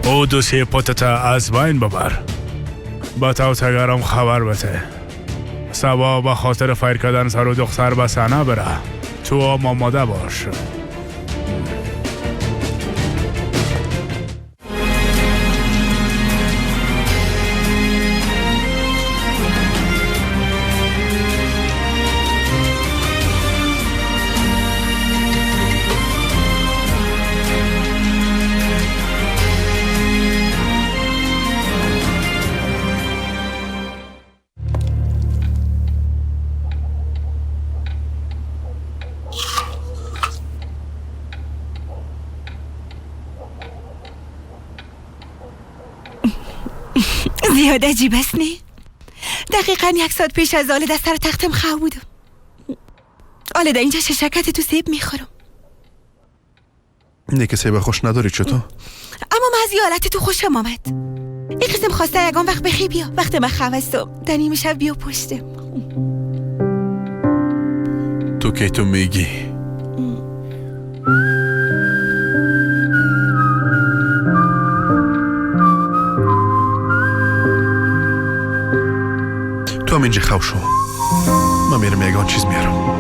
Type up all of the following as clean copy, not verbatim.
او دوسیه پتت از بین ببر. با توتگرم خبر بده. سبا به خاطر فیر کردن سر و دختر به صحنه بره. تو هم آماده باش. زیاد عجیب است نه؟ دقیقا 1 ساعت پیش از آله در سر تختم خواب بودم. آله در اینجا ششکت تو سیب میخورم. نه که سیب خوش نداری چطور؟ اما من از حالت تو خوشم آمد. این قسم خواسته یگان وقت بخی بیا. وقت من خواب هستم. در نیمه شب بیا پشتم. تو که تو میگی؟ تو هم اینجا خو شو. من میرم یگان چیز میارم.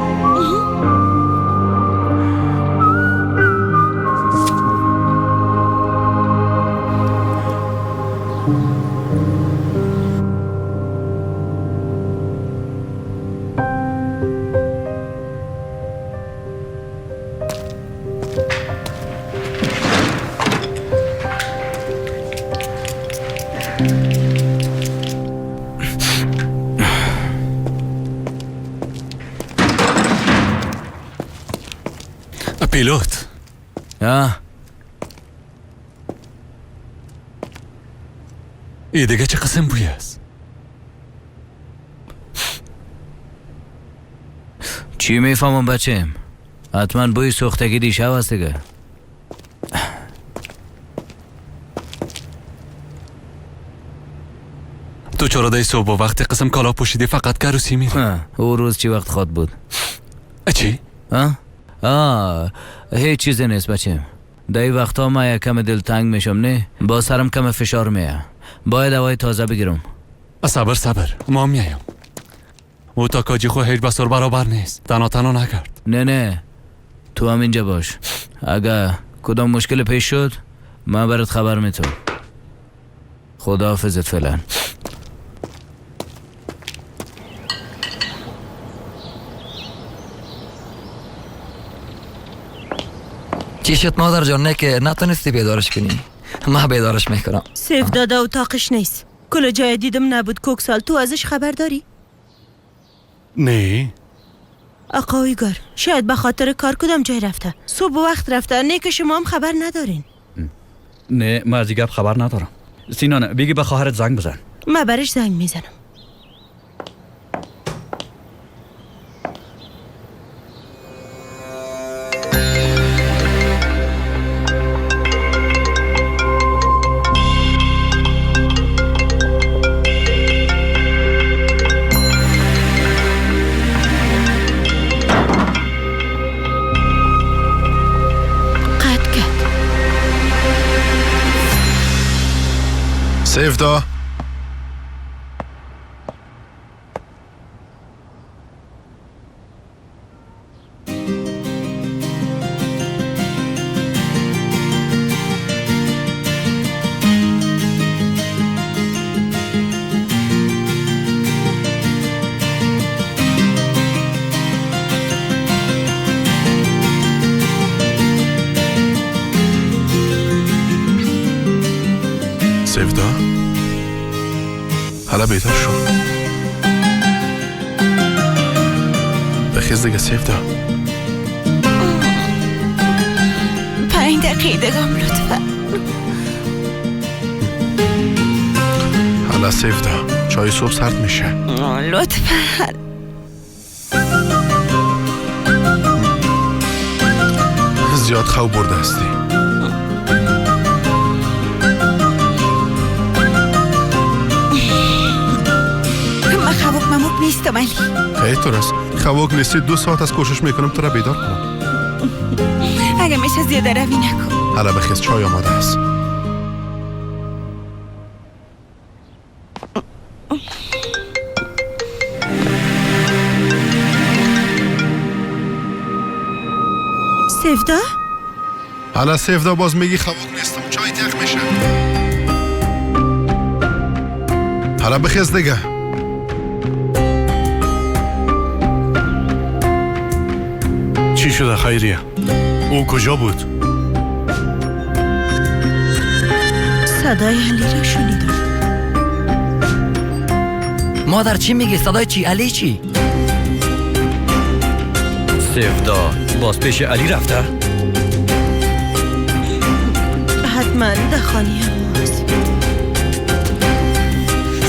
پیلوت. ای دیگه چه قسم بوی است؟ چی میفهمم بچم؟ حتما بوی سوختگی دیشب است دیگه. تو چرا دی صبح وقت قسم کالا پوشیدی فقط کروسی میری؟ او روز چی وقت خواد بود؟ چی؟ هیچ چیزی نیست بچم. در این وقتا ما یکم دلتنگ میشم نه؟ با سرم کم فشار میه. باید دوای تازه بگیرم. صبر صبر ما میایم. او تا کاجی خو هیچ بسر برابر نیست. تنها تنها نکرد. نه نه تو هم اینجا باش. اگه کدام مشکل پیش شد من برات خبر میتم. خداحافظت فعلا. چی شد مادر جان؟ نه که نتونستی بیدارش کنی. من بیدارش میکنم. سیف داده اتاقش نیست. کل جای دیدم نبود. کوکسال تو ازش خبر داری؟ نه آقا ایگار شاید به خاطر کار کدام جای رفته. صبح وقت رفته. نه که شما هم خبر ندارین. نه من از گپ خبر ندارم. سینان بگی به خواهرت زنگ بزن. من برش زنگ میزنم. سیفدا سیفدا حالا بیدار شو. بخیز دیگه سیفدا. 5 دقیقه دیگه لطفا. حالا سیفدا چای صبح سرد میشه. لطفا. زیاد خواب برده هستی. من خواب مموک نیستم علی. خیلی طور است. خواب نیستی 2 ساعت از کوشش میکنم تو را بیدار کنم. اگه میشه زیاده روی نکن. حالا بخیز چای آماده است. سفدا؟ حالا سفدا باز میگی خواب نیستم، چای یخ میشه. حالا بخیز دیگه. چی شده خیریه؟ او کجا بود؟ صدای علی را شنیدم. مادر چی میگی؟ صدای چی؟ علی چی؟ سفدا باز پیش علی رفته؟ حتما در خانه ماست.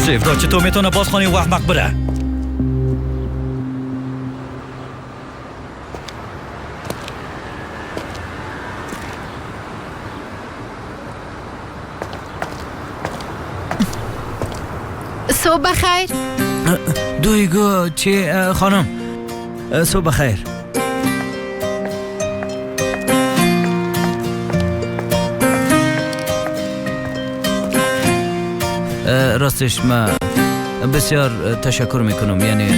سفدا چطور میتونه باز خانه احمق بره؟ صبح بخیر. دویگو چی خانم؟ صبح بخیر. راستش ما بسیار تشکر میکنم، یعنی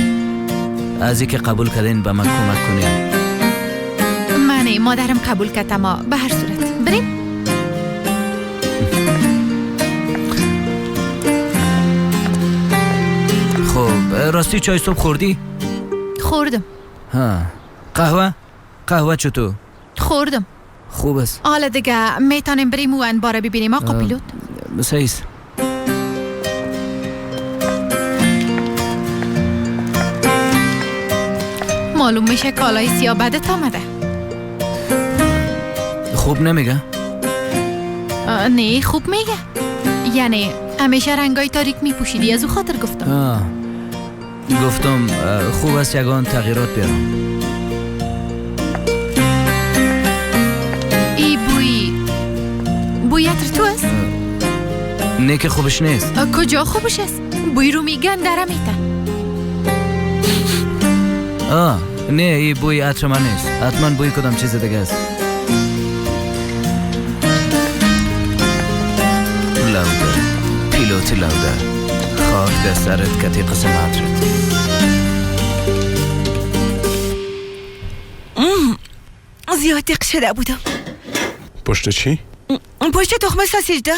از اینکه قبول کردین به من کمک کنین. من مادرم قبول کرد، اما به هر صورت بریم. خب راستی چای صبح خوردی؟ خوردم. ها قهوه؟ قهوه چطور؟ خوردم. خوب است. حالا دیگه میتونیم بریم و انباره ببینیم آقا پیلوت. صحیح است. معلوم میشه کالای سیاه بدت آمده. خوب نمیگه؟ نه خوب میگه، یعنی همیشه رنگای تاریک میپوشیدی، از او خاطر گفتم. گفتم خوب است یگان تغییرات بیارم. ای بوی عطر تو است؟ نه که خوبش نیست. کجا خوبش است؟ بوی رو میگن دره میته. نه ای بوی عطر من نیست، حتما بوی کدام چیز دیگه است. لوده پیلوت لوده، خاک در سرت کتی قسم عطرت. زیاد دق شده بودم. پشت چی؟ پشت تخم ساسیج دار.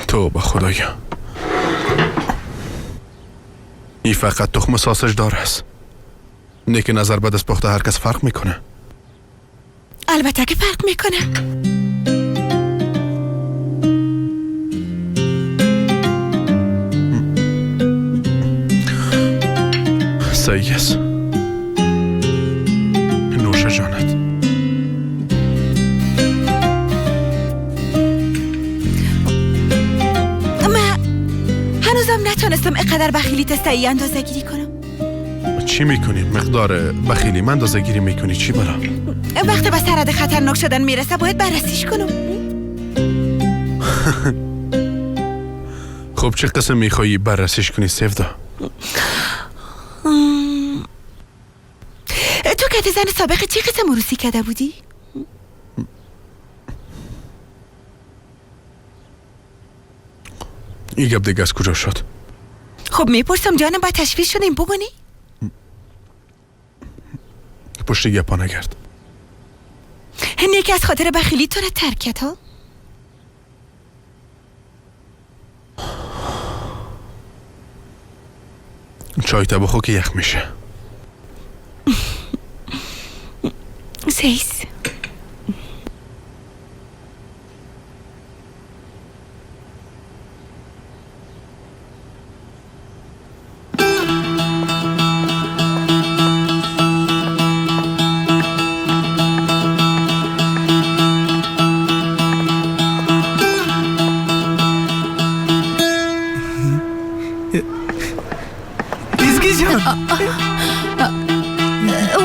توبه خدایا، این فقط تخم ساسج دار است. نه که نظر به دست پخته هر کس فرق میکنه. البته که فرق میکنه. صحیح است. نوش جانت. من هنوزم نتونستم اینقدر بخیلی تستایی اندازه گیری کنم. چی میکنی؟ مقدار بخیلی من اندازه گیری میکنی چی برا؟ وقتی به سرحد خطرناک شدن میرسه باید بررسیش کنم. خب چه قسم میخوایی بررسیش کنی سفدا؟ تو که زن سابق چه قسم عروسی کرده بودی؟ این گپ دیگه از کجا شد؟ خب میپرسم جانم، با تشویش شدیم بگونی؟ پشت گپا نگرد. هنی که از خاطر بخیلی تو را ترک کرد ها؟ چای تا بخو که یخ میشه. سیس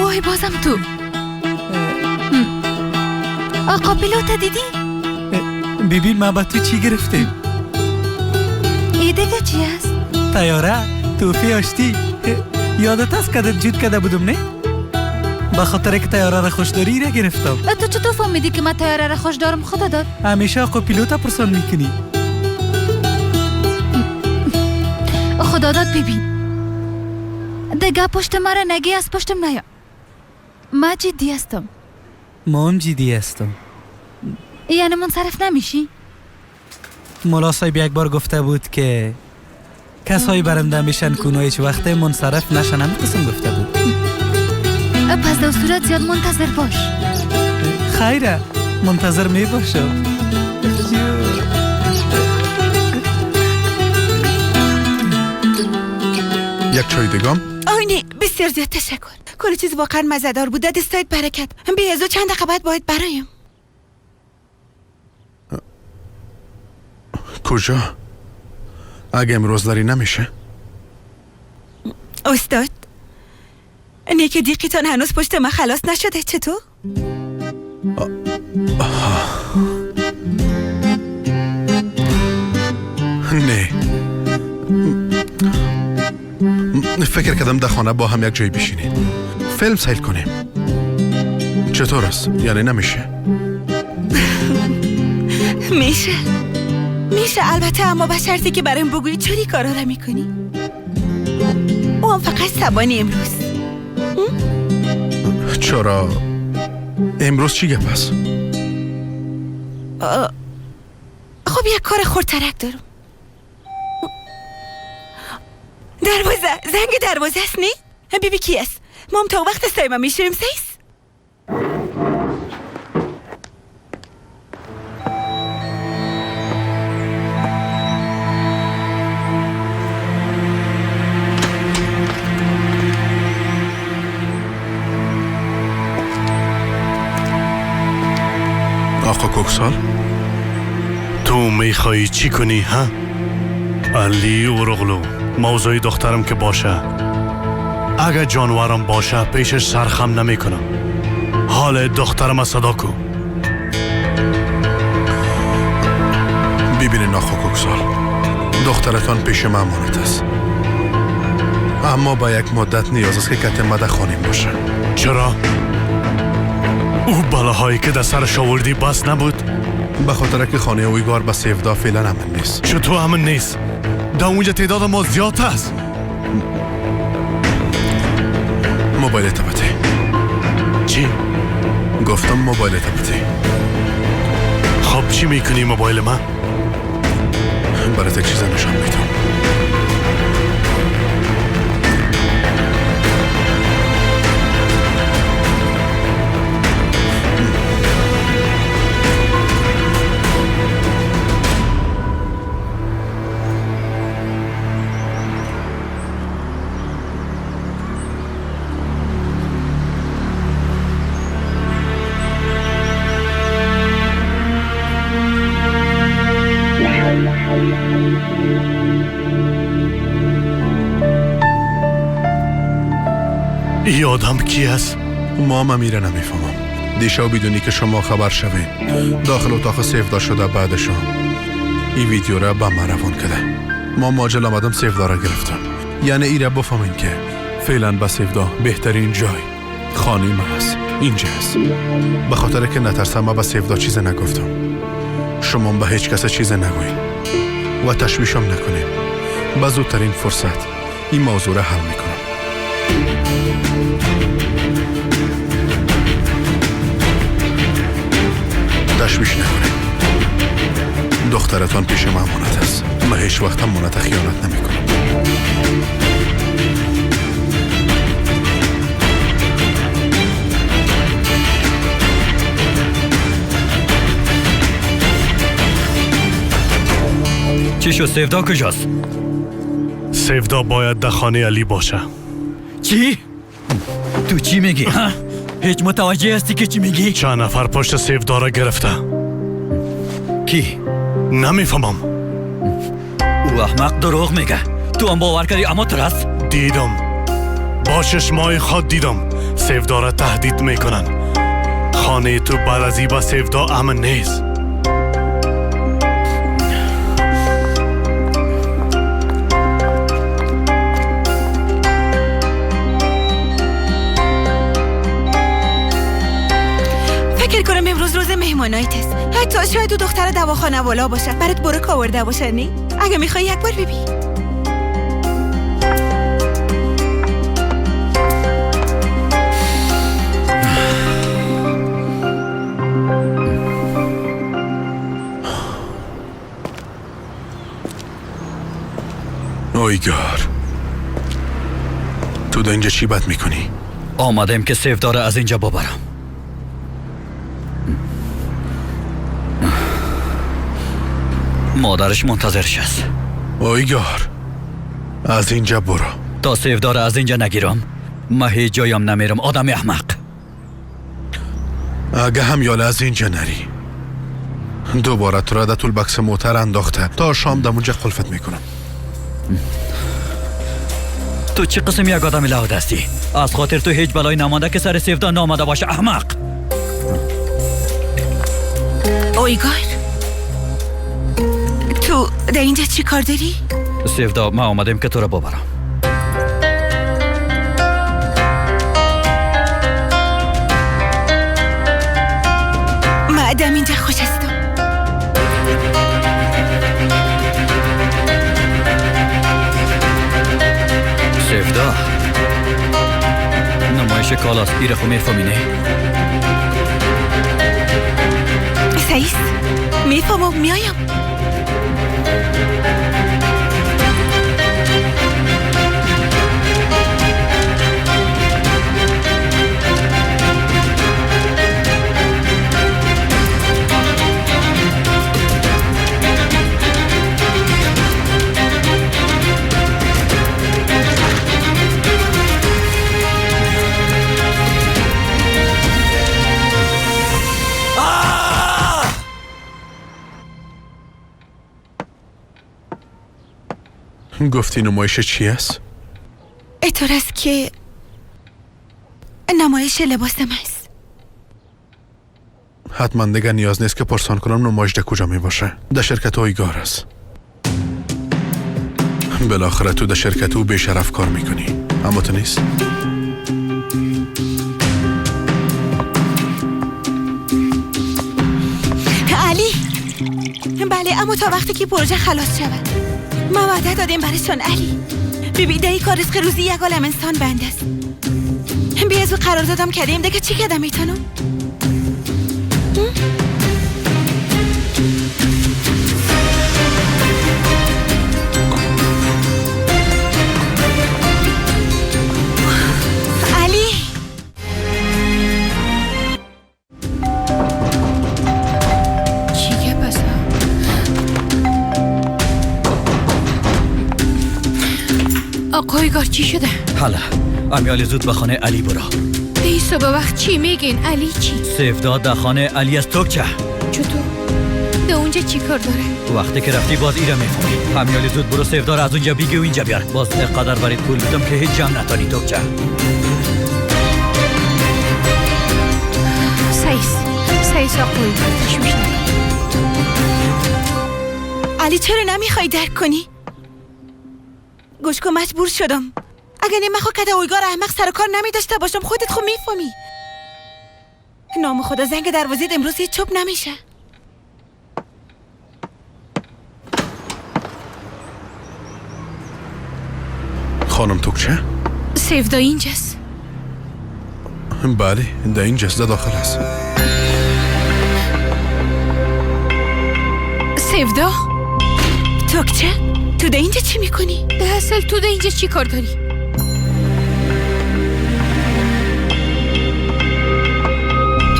وای بازم تو. آقا پیلوت دیدی؟ ببین ما با تو چی گرفتیم؟ ای دیگه چی است؟ طیاره توفی آشتی. یادت است که جود کرده بودم نه؟ به خاطر که طیاره را خوش داری را گرفتم. تو چطور فهمیدی که من طیاره را خوش دارم خدا داد؟ همیشه آقا پیلوت پرسان میکنی. خدا داد ببین دیگه پشت مرا نگی، از پشتم نیا. ما جدی هستم. ما هم جدی هستم. یعنی منصرف نمیشی؟ مولا صاحب یک بار گفته بود که کسایی برنده میشن که اونا هیچ وقت منصرف نشن، همین قسم گفته بود. پس در صورت زیاد منتظر باش. خیره، منتظر می باشم. یک چای دیگم؟ آینه بسیار زیاد تشکر. کل چیز واقعا مزه‌دار بود. دستایت برکت. بی از چند دقیقه بعد باید برایم. کجا؟ اگه امروز داری نمیشه؟ استاد نیک دیقیتان هنوز پشت من خلاص نشده، چطور؟ نه، فکر کردم در خانه با هم یک جای بشینیم فیلم سیل کنیم. چطور است؟ یعنی نمیشه؟ میشه میشه البته، اما به شرطی که برایم بگویی چرا کارا را میکنی. او هم فقط سبانی امروز. چرا؟ امروز چی گپ است؟ خب یک کار خردترک دارم. دروازه، زنگ دروازه است نی؟ بیبی کی است؟ ما هم تا وقت سایمه میشیم سیس؟ آقا کوکسال، تو میخوایی چی کنی ها؟ علی اورغلو، موضوع دخترم که باشه، اگه جانورم باشه پیشش سرخم نمی کنم. حال دخترم صدا کو. ببینین آقا کوکسال، دخترتان پیش من امانت است، اما با یک مدت نیاز است که کت مده خانیم باشه. چرا؟ او بلاهایی که در سرش آوردی بس نبود؟ به خاطر که خانه اویگار به سیفدا فعلا امن نیست. چطور امن نیست؟ در اونجا تعداد ما زیاد است. موبایل بده. چی؟ گفتم موبایل بده. خب چی میکنی موبایل من؟ برات یک چیز نشان میدم. ای آدم کی است؟ ما هم میره نمیفهمم. دیشب بدونی که شما خبر شوین داخل اتاق سیفدا شده، بعدشان این ویدیو را به من روان کرده. ما ماجل آمدم سیفدا را گرفتم. یعنی ای را بفهمین که فعلا به سیفدا بهترین جای خانه ما است، اینجا است. به خاطر که نترسم ما به سیفدا چیز نگفتم. شما به هیچ کس چیز نگوین و تشویشم نکنین. به زودترین فرصت این موضوع را حل میکنم. تشویش نکنید. دخترتان پیش من امانت است. من هیچ وقت امانت خیانت نمی کنم. چی شد؟ سیفدا کجاست؟ سیفدا باید در خانه علی باشه. چی؟ تو چی میگی؟ ها؟ هیچ متوجه هستی که چی میگی؟ چند نفر پشت سیفدا را گرفته. کی؟ نمیفهمم. او احمق دروغ میگه. تو هم باور کردی اما ترس؟ دیدم، با چشمای خود دیدم سیفدا را تهدید میکنن. خانه تو بعد از این با سیفدا امن نیست. فکر کنم امروز روز مهمانایت است. حتی شاید دو دختر دواخانه والا باشه، برات برک آورده باشه. نی؟ اگه میخوای یک بار ببین. اویگار، تو در اینجا چی بد میکنی؟ آمدم که سیفدار از اینجا ببرم. مادرش منتظرش است. اویگار، از اینجا برو. تا سیفدار از اینجا نگیرم من هیچ جایم نمیرم. آدم احمق. اگه هم یاله از اینجا نری، دوباره تو را در طول بکس موتر انداخته تا شام در اونجا قلفت میکنم. تو چه قسم یک آدم لود هستی؟ از خاطر تو هیچ بلایی نمانده که سر سیفدا نامده باشه. احمق. اویگار، تو در اینجا چی کار داری؟ سیفدا، ما آمدیم که تو را ببرم. ما دم اینجا خوش هستم. سیفدا، نمایش کالاست. ایره خو میفهمی نه؟ سعیست، میفهمم، میایم. گفتی نمایش چی است؟ اینطور است که نمایش لباسم است. حتما دیگه نیاز نیست که پرسان کنم نمایش در کجا می باشه. در شرکت اویگار است. بالاخره تو در شرکت او بیشرف کار میکنی، اما تو نیست. علی، بله، اما تا وقتی که پروژه خلاص شود. ما وعده دادیم برشان علی. ببین ده کار رزق روزی یک عالم انسان بند است. بی از او قرار دادم کردیم دیگه چی کردم میتونم؟ علی، چی که پس؟ آقای گار چی شده؟ حالا امیال زود به خانه علی برو. دی صبح وقت چی میگین؟ علی چی؟ سیفدا در خانه علی از توکچه. چطور؟ در اونجا چی کار داره؟ وقتی که رفتی باز ایره میفهمی. امیال زود برو سیفدا را از اونجا بگی و اینجا بیار. باز اینقدر برات پول بدم که هیچ جمع نتانی توکچه. سعیس آقای گار تشویش نکن. علی چرا نمیخوای درک کنی؟ گوش کن، مجبور شدم. اگه نمیخوا که اویگار احمق سر کار نمی داشته باشم، خودت خود میفهمی. نام خدا زنگ دروازه امروز هیچ چوب نمیشه. خانم توکچه؟ سیفدا اینجاست. بله، در اینجاست، در داخل است. سیفدا؟ توکچه؟ تو در اینجا چی میکنی؟ ده اصل تو در اینجا چی کار داری؟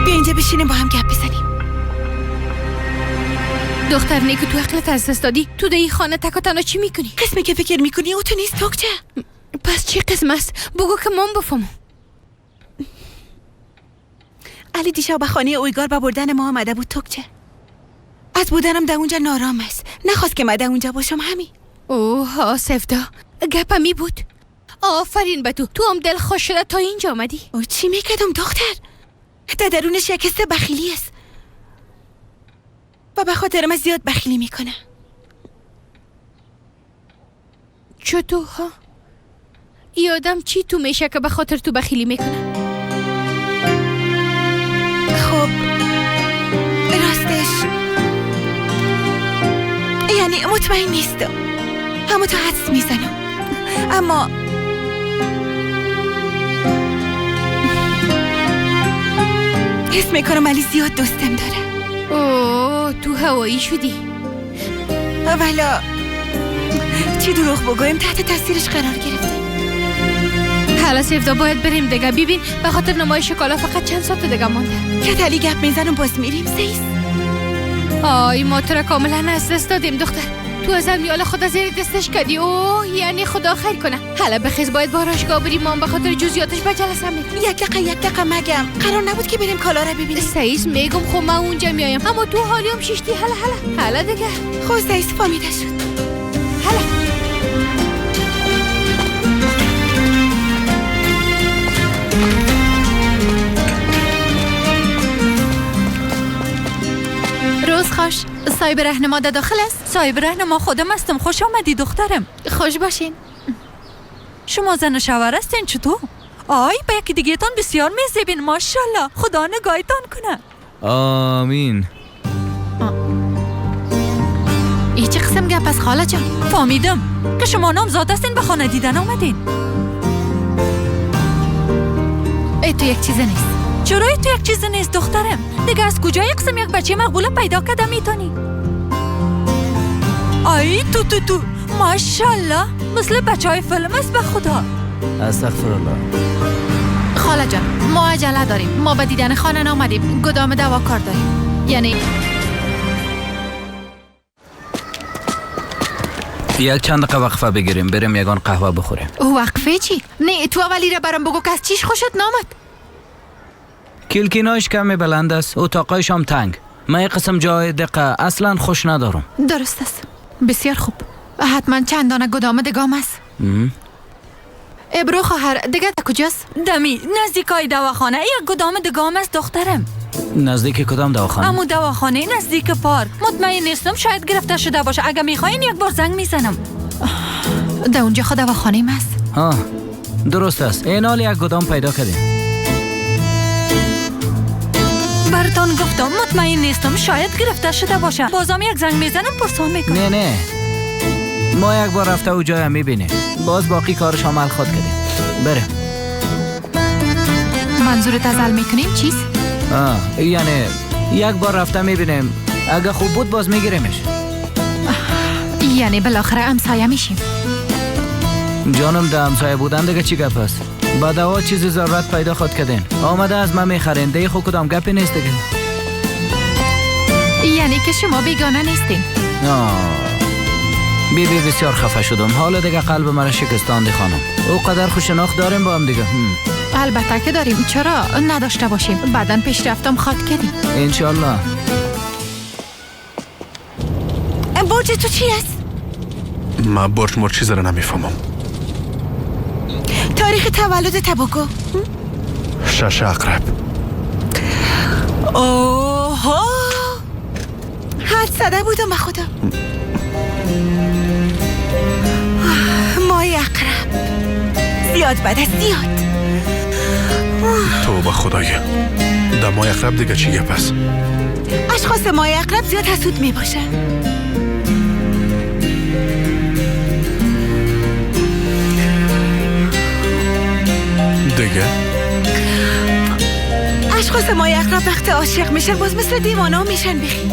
بیا اینجا بشینیم با هم گپ بزنیم. دختر نیکو، تو عقلت از دست دادی. تو در این خانه تک و تنها چی میکنی؟ قسمی که فکر میکنی او تو نیست توکچه. پس چی قسم است؟ بگو که من بفهمم. علی دیشب به خانه اویگار به بردن ما آمده بود توکچه. از بودنم در اونجا نارام است. نخواست که من در اونجا باشم، همین. اوه سفدا، گپمی بود. آفرین به تو، تو هم دل خوش شده تا اینجا آمدی. او چی میکردم دختر؟ در درونش یک حس بخیلی است و به خاطر من زیاد بخیلی میکنه. چطور ها؟ ای آدم چی تو میشه که به خاطر تو بخیلی میکنه؟ خب راستش یعنی مطمئن نیستم، اما تو حدس میزنم. اما حس میکنم علی زیاد دوستم داره. اوه تو هوایی شدی. ولی چی دروغ بگویم، تحت تاثیرش قرار گرفته. حالا سیفدا باید بریم دیگه. ببین به خاطر نمایش کالا فقط چند ساعت دیگه مانده. کتلی گپ میزنم باز میریم سیس. آی ما تو را کاملا از دست دادیم دختر. تو از امیال خدا زیر دستش کردی. اوه یعنی خدا خیر کنه. حالا بخیز باید باراشگاه بریم، ما به خاطر جزئیاتش به جلسه میریم. یک دقیقه مگم قرار نبود که بریم کالا را ببینیم؟ سیس میگم خب من اونجا میایم، اما تو حالیام شیشتی. حالا حالا حالا دیگه. خب سیس فهمیده شد. حالا روز خوش. صاحب رهنما در داخل است؟ صاحب رهنما خودم هستم. خوش آمدی دخترم. خوش باشین. شما زن و شوهر هستین چطور؟ آی به یکی دیگه تان بسیار میزیبین ماشاءالله. خدا نگاهتان کنه. آمین. ای چه قسم گپ از خاله جان؟ فهمیدم که شما نامزاد هستین، به خانه دیدن آمدین. ای تو یک چیز نیست. چرا تو یک چیز نیست دخترم؟ دیگه از کجا یک قسم یک بچه مقبول پیدا کرده میتونی؟ آی تو تو تو ماشاءالله مثل بچه های فیلم است به خدا. استغفر الله. خاله جان ما عجله داریم، ما به دیدن خانه نامدیم، گدام دوا کار داریم. یعنی یک چند دقیقه وقفه بگیریم، بریم یگان قهوه بخوریم. وقفه چی؟ نه تو اولی را برام بگو که از چیش خوشت نامد. کلکینایش کمی بلند است، اتاقایش هم تنگ. من یک قسم جای دقه اصلا خوش ندارم. درست است، بسیار خوب. حتما چند دانه گدام دگام است. ابرو خواهر دیگه کجاست؟ دمی نزدیکای دواخانه یک گدام دگام است دخترم. نزدیک کدام دواخانه؟ امو دواخانه نزدیک پارک. مطمئن نیستم، شاید گرفته شده باشه. اگه میخواین یک بار زنگ میزنم. در اونجا خود دواخانه است. ها درست است، اینال یک گدام پیدا کردیم. براتون گفتم مطمئن نیستم، شاید گرفته شده باشه. بازم یک زنگ میزنم پرسان میکنم. نه نه ما یک بار رفته او جای میبینیم، باز باقی کارش عمل خود کردیم. بره. منظورت از عمل میکنیم چیز؟ یعنی یک بار رفته میبینیم، اگه خوب بود باز میگیریمش. یعنی بالاخره همسایه میشیم. جانم ده همسایه بودن دیگه چی گپ است؟ با دوا چیزی ضرورت پیدا خود کردین، آمده از من میخرین، دیگه خود کدام گپی نیست دیگه. یعنی که شما بیگانه نیستین؟ بی بی بسیار خفه شدم، حالا دیگه قلب مرا شکستاندی خانم. او قدر خوشناخت داریم با هم دیگه. البته که داریم، چرا نداشته باشیم؟ بعداً پیشرفتم خواد کردیم انشالله. برج تو چی است؟ من برج مر چیز را نمیفهمم. تاریخ تولد تباکو؟ 6 عقرب. اوه حد زده بودم به خدا. مای عقرب زیاد بد است، زیاد. توبه خدای، در مای عقرب دیگه چی گپ است؟ اشخاص مای عقرب زیاد حسود می باشن. دیگه اشخاص مای عقرب وقت عاشق میشن باز مثل دیوانه میشن. بخی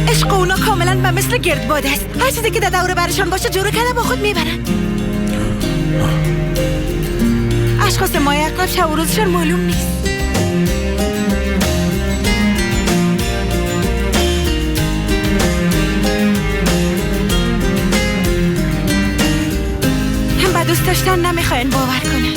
عشق اونا کاملا به مثل گردباد است، هر چیزی که در دور برشان باشه جورو کرده با خود میبرن. اشخاص مای عقرب شب و روزشان معلوم نیست. هم به دوست داشتن نمیخواین باور کنن.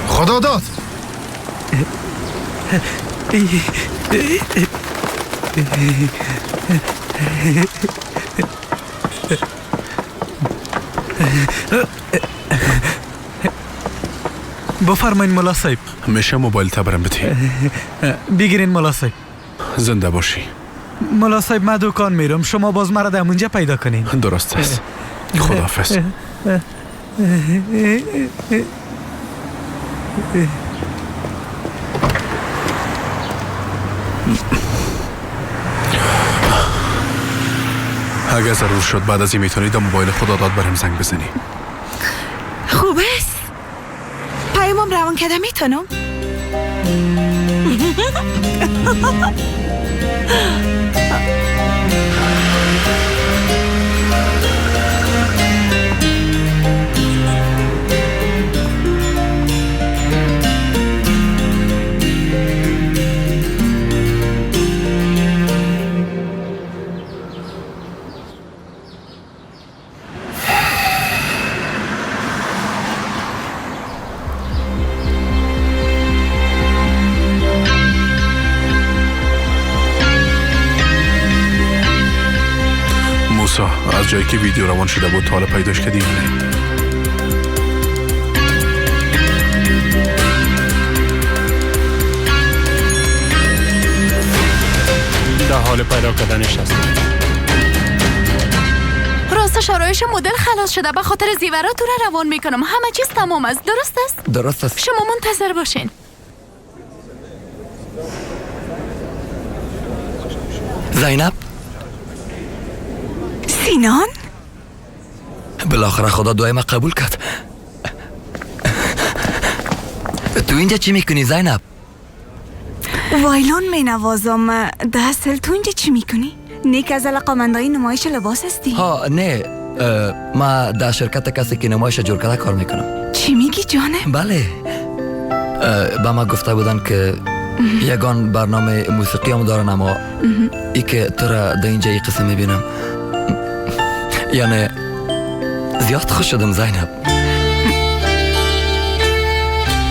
خدا داد. بفرمایین ملا صاحب. میشه موبایل تا برم بدی؟ بگیرین ملا صاحب. زنده باشی ملا صاحب. من دکان میرم، شما باز مرا در اونجا پیدا کنین. درست است، خداحافظ. اگه ضرور شد بعد از این میتونی در موبایل خداداد برم زنگ بزنی. خوب است. پیامم روان کرده میتونم؟ از جایی که ویدیو روان شده بود تا حالا پیداش کردی یا نه؟ در حال پیدا کردنش هستم. راستش آرایش مدل خلاص شده، به خاطر زیورات رو روان میکنم. همه چیز تمام است. درست است؟ درست است. شما منتظر باشین. زینب. سینان؟ بالاخره خدا دعای ما قبول کرد. تو اینجا چی میکنی زینب؟ وایلون می نوازم. ده اصل تو اینجا چی میکنی؟ نیک از علاقمندای نمایش لباس هستی؟ ها نه، ما در شرکت کسی که نمایش جور کرده کار میکنم. چی میگی جانه؟ بله، به ما گفته بودن که یگان برنامه موسیقی هم دارن، اما ای که تو را در اینجا ای قسم میبینم یعنی زیاد خوش شدم زینب.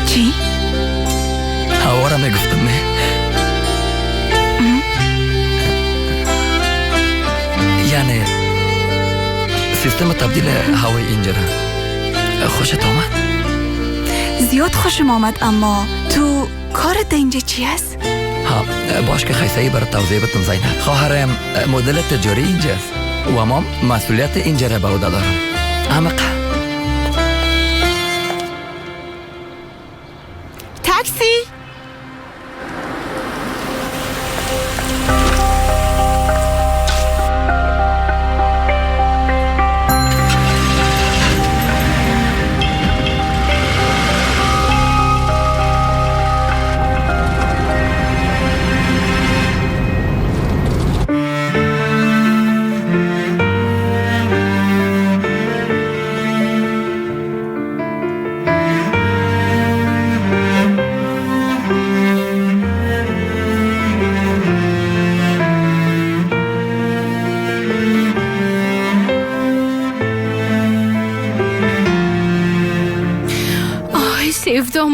چی؟ هوا را میگفتم نه؟ یعنی سیستم تبدیل هوای اینجا را خوشت آمد؟ زیاد خوشم آمد، اما تو کارت اینجا چی است؟ ها باش که خیسه‌ای برای توضیح بتم زینب. خواهرم مدل تجاری اینجاست و ما مسئولیت اینجا را به عهده دارم. عمق. تاکسی.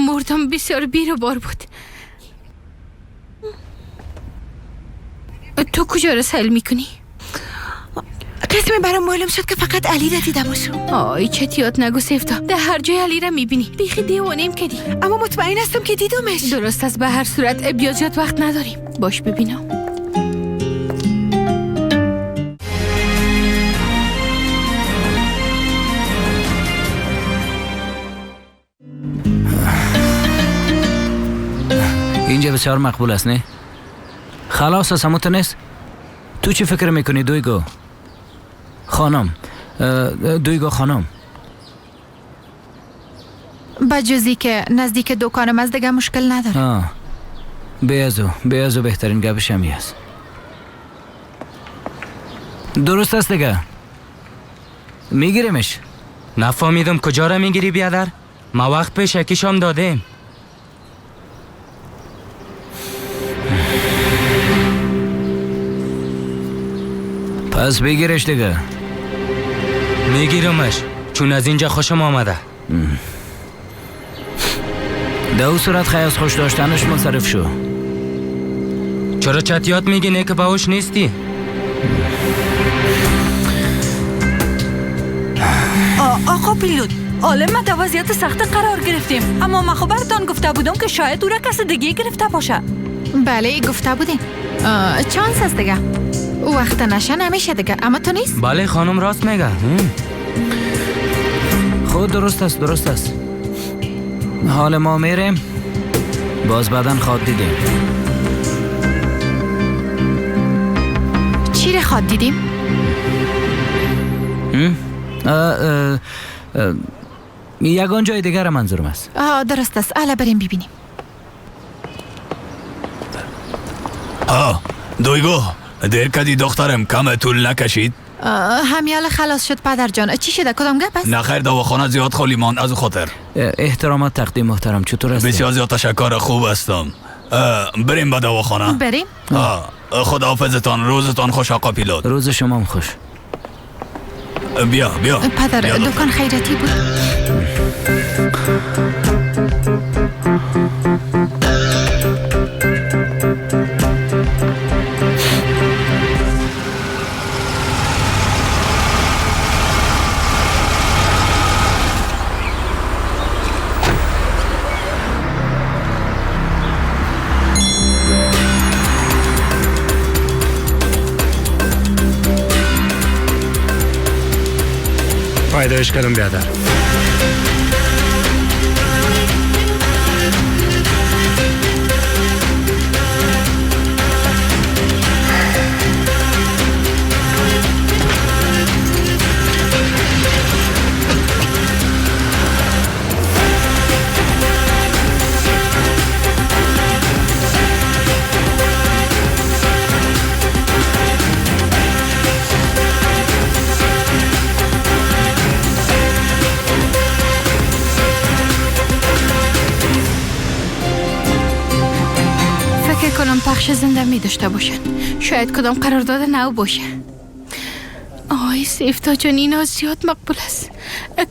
مردم بسیار بیروبار بود. تو کجا را سیل میکنی؟ قسمی برام معلوم شد که فقط علی را دیده باشم. آی چتیات نگو سفتا، در هر جای علی را میبینی. بیخی دیوانیم کردی. اما مطمئن هستم که دیدمش. درست است، به هر صورت بیا زیاد وقت نداریم. باش ببینم. اینجا بسیار مقبول است نه؟ خلاص است، همون نیست؟ تو چی فکر میکنی دویگو؟ خانم، دویگو خانم. بجزی که نزدیک دکانم از دیگه مشکل نداره. بیازو بهترین گپش همی است. درست است دیگه. میگیریمش. نفهمیدم کجا را میگیری بیادر؟ ما وقت پیش یکیشم دادیم. پس بگیرش دیگه. میگیرمش چون از اینجا خوشم آمده. در او صورت خیلی از خوش داشتنش منصرف شو. چرا چتیات میگی نه که باهوش نیستی؟ آقا پیلوت، حالا ما در وضعیت سخت قرار گرفتیم، اما ما خبرتان گفته بودم که شاید او را کس دیگه گرفته باشه. بله گفته بودیم. چانس است دیگه. وقت نشه نمیشه دیگه، اما تو نیست؟ بله خانم راست میگه. خود درست است، درست است. حال ما میریم باز بعدن خواد دیدیم. چی را خواد دیدیم؟ یگان جای دیگر منظورم است. درست است، حالا بریم ببینیم. دویگو دیر کدی دخترم، کم طول نکشید. همیال خلاص شد پدر جان. چی شده؟ کدام گپ است؟ نه خیر، دواخانه زیاد خالی ماند از خاطر. احترامات تقدیم محترم، چطور هستی؟ بسیار زیاد تشکر، خوب هستم. بریم به دواخانه. بریم. خداحافظتان، روزتان خوش آقا پیلوت. روز شما هم خوش. بیا بیا پدر، دکان خیراتی بود. پیدایش کردم بیادر. کنم پخش زنده می داشته باشن، شاید کدام قرارداد نو باشه. آی سیفتا جان، اینا زیاد مقبول است.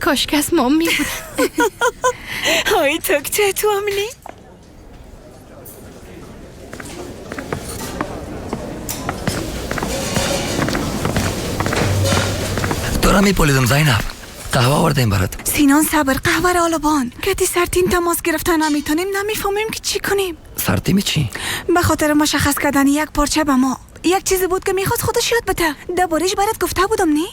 کاش که از ما می بودن. آی تکچه تو هم نی؟ تو را می پولیدم زینب، قهوه آوردیم برات. سینان صبر، قهوه را آلبان کتی سرتین تماس گرفته نمیتونیم، نمیفهمیم که چی کنیم. سرتیم چی؟ به خاطر مشخص کردن یک پارچه به ما یک چیزی بود که میخواست خودش یاد بده. دربارش برات گفته بودم نی؟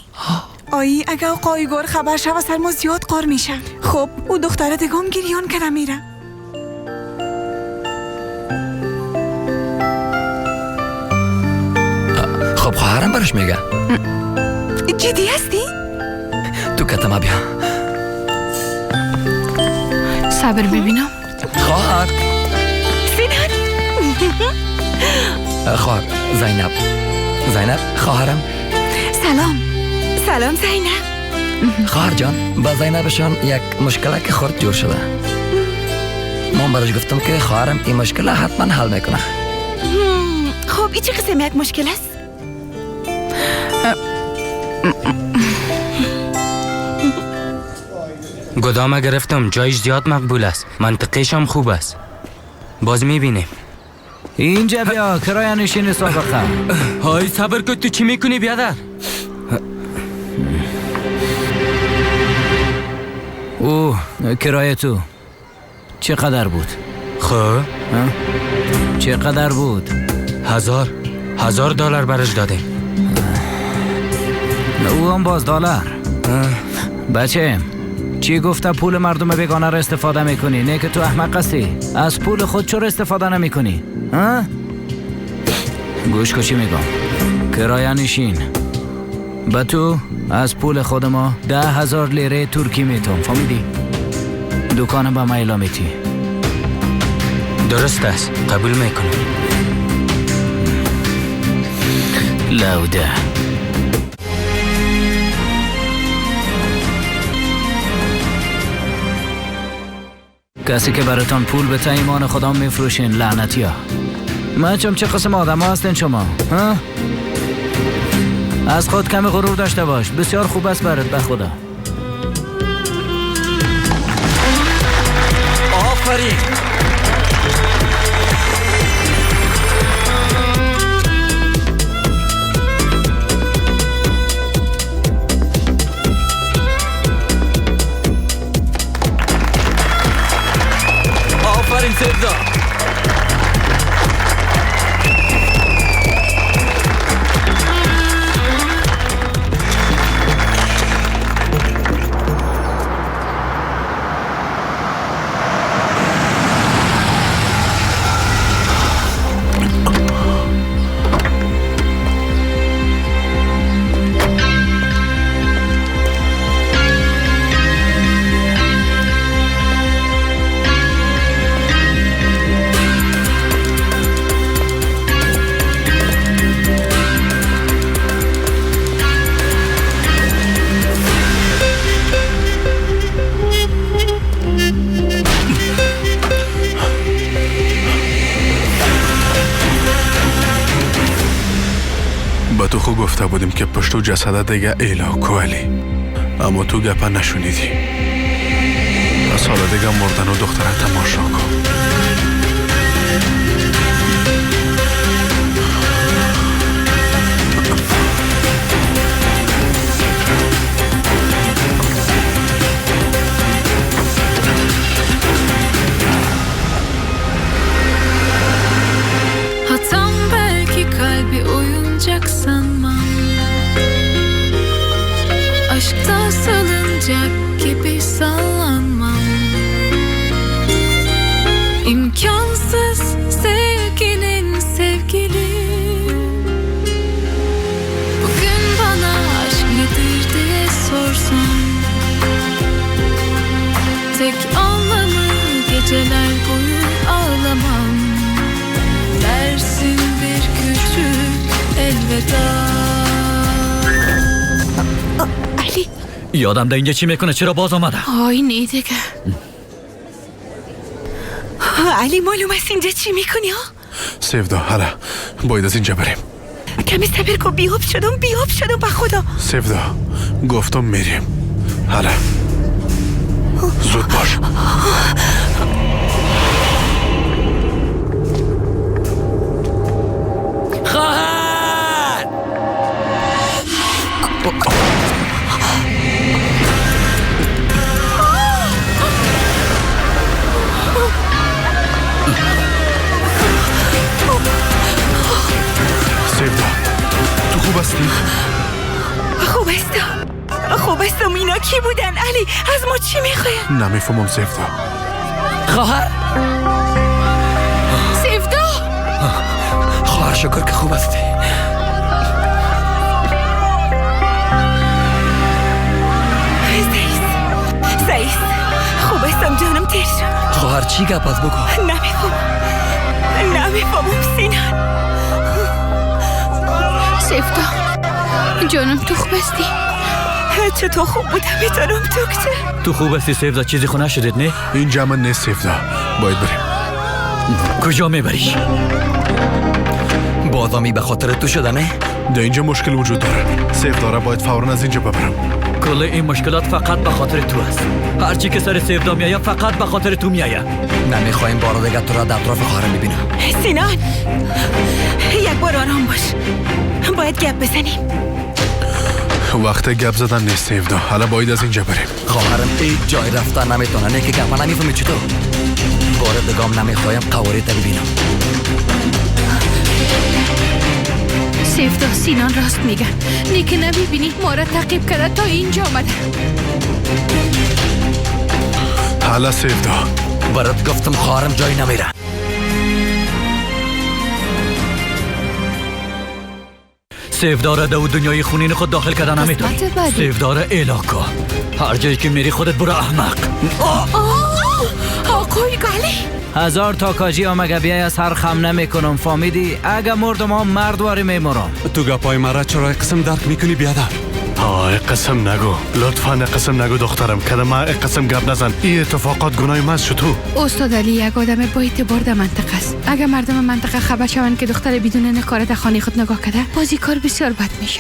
آی اگه آقا ایگور خبر شوه سر ما زیاد قار میشه. خب او دختره دیگه هم گریان کرده میره. خب خواهرم براش میگه. جدی هستی؟ تو کتما بیا. صبر ببینم. خواهر سینان. خواهر زینب. زینب خواهرم. سلام. سلام زینب. خواهر جان، با زینبشان یک مشکله که خورد جور شده. من براش گفتم که خواهرم این مشکل حتما حل میکنه. خب این چه قسم یک مشکل است؟ گدامه گرفتم، جایش زیاد مقبول است، منطقهش هم خوب است. باز میبینیم. اینجا بیا کرایه نشین سابقه. های صبر کن، تو چی میکنی بیادر؟ او کرایه تو چقدر بود؟ خب چقدر بود؟ 1000 دلار برش دادیم. او هم باز دلار. بچه چی گفته پول مردم بیگانه را استفاده میکنی؟ نه که تو احمق هستی، از پول خود چرا استفاده نمیکنی؟ ها؟ گوش کن چی میگم. کرایه نشین به تو از پول خود ما 10,000 لیره ترکی میتم، فهمیدی؟ دکانم به ما اعلام میتی. درست است، قبول میکنم. لوده. کسی که براتان پول به ایمان خدا میفروشین لعنتی ها. من چم چه قسم آدم ها هستین شما؟ ها؟ از خود کمی غرور داشته باش، بسیار خوب است برات به خدا. آفرین. آفرین سبزا. گفته بودیم که پشتو جسد دیگه ایلا کو علی، اما تو گپه نشونیدی. پس حالا دیگه مردن و دختره تماشا کن. Hatam belki kalbi oyuncak sanmam. Aşkta salıncak gibi sallanmam. İmkansız sevginin sevgili. Bugün bana aşk nedir diye sorsan, tek anlamı geceler boyu ağlamam. Dersin bir küçük elveda. علی یادم در اینجا چی میکنه؟ چرا باز آمده؟ آی نه دیگه. علی معلوم است اینجا چی میکنی ها؟ سیودا حالا باید از اینجا بریم. کمی صبر کن، بیهوب شدم، بیهوب شدم به خدا. سیودا گفتم میریم، حالا زود باش. خواهر سیودا تو خوب هستی؟ خوب هستم، خوب هستم. اینا کی بودن علی؟ از ما چی میخواین؟ نمیفهمم سیودا. خواهر سیودا، خواهر شکر که خوب هستی. سعیس خوب هستم جانم، تیر شد. خواهر چی گپ از بگو؟ نمیفهمم، نمیفهمم سینان. سیودا جانم تو خوب هستی؟ چطور خوب بودم میتونم دکتر. تو خوب هستی سیودا؟ چیزی خونه شدید نه؟ اینجا من نیست سیودا، باید بریم. کجا میبری؟ بادامی به خاطر تو شده نه؟ در اینجا مشکل وجود داره سیودا را باید فوراً از اینجا ببرم. کل این مشکلات فقط به خاطر تو است. هرچی که سر سیودا میآید فقط به خاطر تو میآید. نمیخوایم بار دیگه تو را در اطراف خواهرم ببینم. سینان یک بار آرام باش، باید گپ بزنیم. وقت گپ زدن نیست سیودا، حالا باید از اینجا بریم. خواهرم هیچ جای رفتن نمیتونه. نه که گپ نمیفهمی چطور. بار دیگه نمیخوایم قواری تا ببینم. سیودا سینان راست میگه. نه که نمیبینی ما را تعقیب کرده تا اینجا آمده. حالا سیودا برات گفتم خواهرم جایی نمیره. سیودا را در دنیای خونین خود داخل کردن نمیتونی. سیودا را اعلا کن. هر جایی که میری خودت برو احمق. آقای گلی هزار تا کاجی هم اگه بیای از هر خم نمی کنم، فهمیدی؟ اگه مردم هم مردواری میمرم. تو گپای مرا چرا قسم درک میکنی بیادر؟ ها قسم نگو، لطفا قسم نگو دخترم، کده ما قسم گپ نزن. این اتفاقات گناه من شد. تو استاد علی یک آدم با اعتبار در منطقه است. اگه مردم منطقه خبر شوند که دختر بدون نکاره در خانه خود نگاه کرده، بازی کار بسیار بد میشه.